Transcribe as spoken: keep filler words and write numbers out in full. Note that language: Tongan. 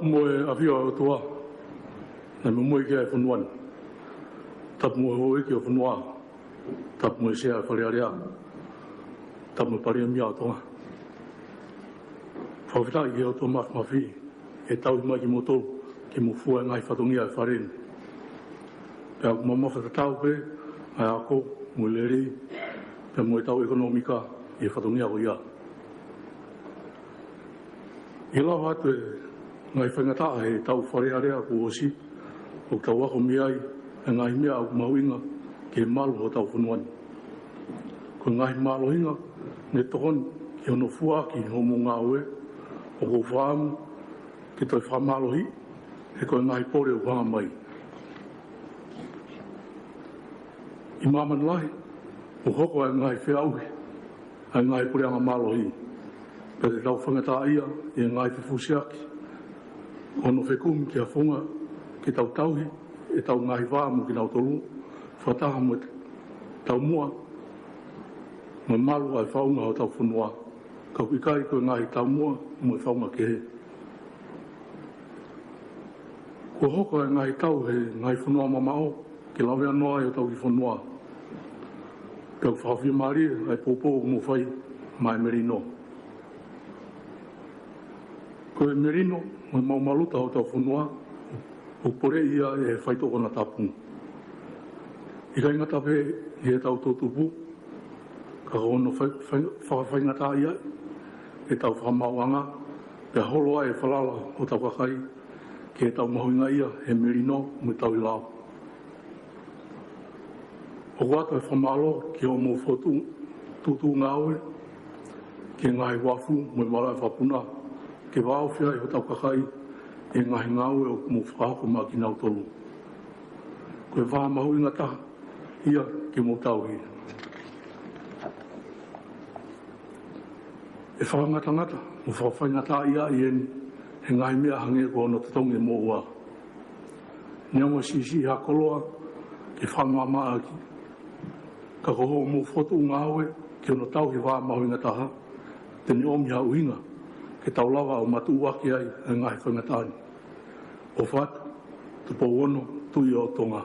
Mo e ʻafio ʻa e ʻOtua, naʻe momoi ki ai e fonua ni. Tapu mo e houʻeiki ʻo e fonua, tapu mo e Sea ʻo e Fale Alea, tapu mo e Palēmia ʻo Tonga. Fakafetaʻi ki he ʻOtua Māfimafi, ʻi he tauhi mai kimoutolu ke mou fua e ngaahi fatongia ʻo e Fale ni. Pea ʻoku mamafa tatau pē ʻa e ako mo e lelei, pea mo e tau ʻekonōmika ʻi he fatongia ko ia. ʻI he lava atu e ngaahi faingataʻa he tau Fale Alea kuo ʻosi, ʻoku tau ako mei ai e ngaahi meʻa ʻoku mahuʻinga ki he malu hotau fonua ni. Ko e ngaahi mālohinga ne tokoni ki hono fuaʻaki hoʻomou ngāue, ʻoku ou fakaʻamu ke toe fakamālohiʻi, he ko e ngaahi pole ʻoku hanga mai. ʻI māmani lahi, ʻoku hoko ʻa e ngaahi feʻauhi ʻa e ngaahi puleʻanga mālohi. Pea te tau faingataʻaʻia ʻi he ngaahi fefusiaki ʻo hono fekumi ki ha founga ke tau tauhi ʻetau ngaahi vā mo kinautolu, fakataha mo e taumuʻa mo e malu ʻa e faʻunga hotau fonua, ka ʻoku ʻikai ko e ngaahi taumuʻa mo e faʻunga kehe. Kuo hoko e ngaahi tau he ngaahi fonua mamaʻo ke lavea noa ai hotau kiʻi fonua. Pea ʻoku fakafiemālie ʻa e poupou ʻoku mou fai maʻa e melino. Ko e melino mo e maʻumaʻuluta hotau fonua, ʻoku poleʻi ia ʻe he faitoʻo konatapu. ʻIkai ngata pē ʻi heʻetau toʻutupu, ka ko hono fai-, fai-, fakafaingataʻaʻia ʻetau fakamaauʻanga, pea holo ai e falala hotau kakai ki heʻetau mahuʻingaʻia he melino mo e tauhi lao. ʻOku ʻoatu e fakamālō ki hoʻomou fokotuʻu-, tuʻutuʻu ngāue ki he ngaahi uafu mo e malaʻe fakapuna, ke vāofi ai hotau kakai ʻi he ngaahi ngāue ʻoku mou fakahoko maʻa kinautolu. Ko e vā mahuʻinga taha ia ke mou tauhi. ʻE fakangatangata mo fakafaingataʻaʻia eni he ngaahi meʻa hangē ko hono totongi e moʻua. Neongo e siʻisiʻi ha koloa ke fakamaʻamaʻa ʻaki, ka ko hoʻomou fokotuʻu ngāue ki hono tauhi e vā mahuʻinga taha, te ne ʻomi ha ʻuhinga ke tau lava ʻo matuʻuaki ai e ngaahi faingataʻa ni. ʻOfa atu, Tupou Ono, Tuʻi ʻo Tonga.